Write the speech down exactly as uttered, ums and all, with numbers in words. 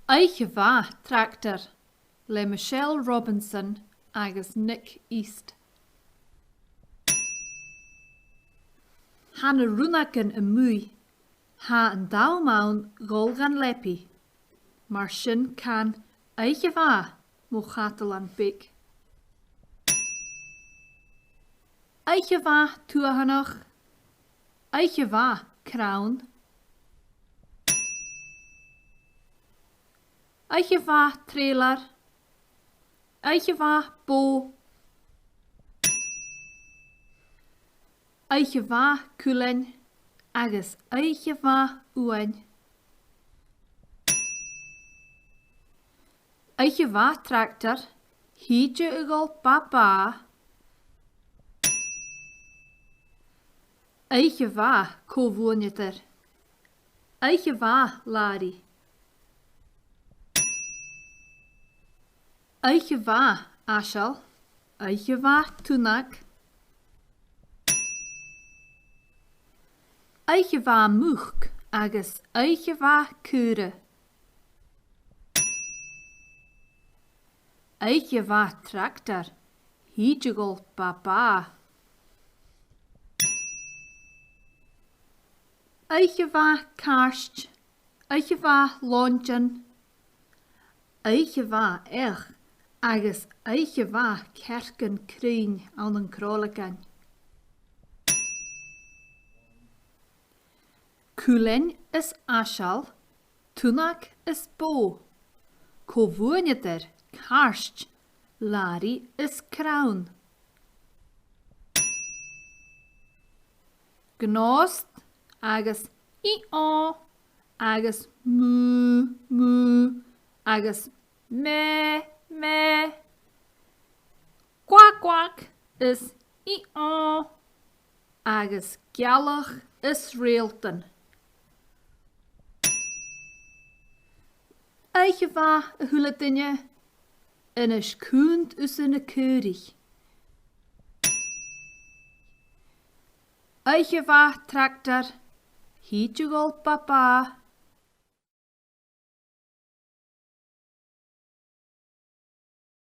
Oidhche mhath, Tractar, le Michelle Robinson agus Nick East. Tha na rionnagan a-muigh, tha an t-àm ann dhol dhan leabaidh. Mar sin can oidhche mhath, mo chadalan beag. Oidhche mhath, tuathanach. Oidhche mhath, crann. Oidhche mhath, trèilear. Oidhche mhath, bò. Oidhche mhath, cuilean, agus oidhche mhath, uain. Oidhche mhath, Tractar, thìde a dhol ba-ba. Oidhche mhath, co-bhuaineadair. Oidhche mhath, làraidh. Oidhche mhath, Aiseal. Oidhche mhath, Tunnag. Oidhche mhath, Muc, agus oidhche mhath, Caora. Oidhche mhath, Tractar, thìde a dhol ba-ba. Oidhche mhath, Cairt. Oidhche mhath, Lòintean. Oidhche mhath, Each, agus oidhche mhath, cearcan cruinn ann an cròileagan. Cuilean is Aiseal, Tunnag is bò, co-bhuaineadair, Cairt, làraidh is crann. Gnòst agus ì-ò agus mù, mù agus mè, mè. Quack, quack is ì-ò agus gealach is reultan. Oidhche mhath, a h-uile duine, a-nis cunnt thusa na caoraich. Oidhche mhath, Tractar, thìde a dhol ba-ba.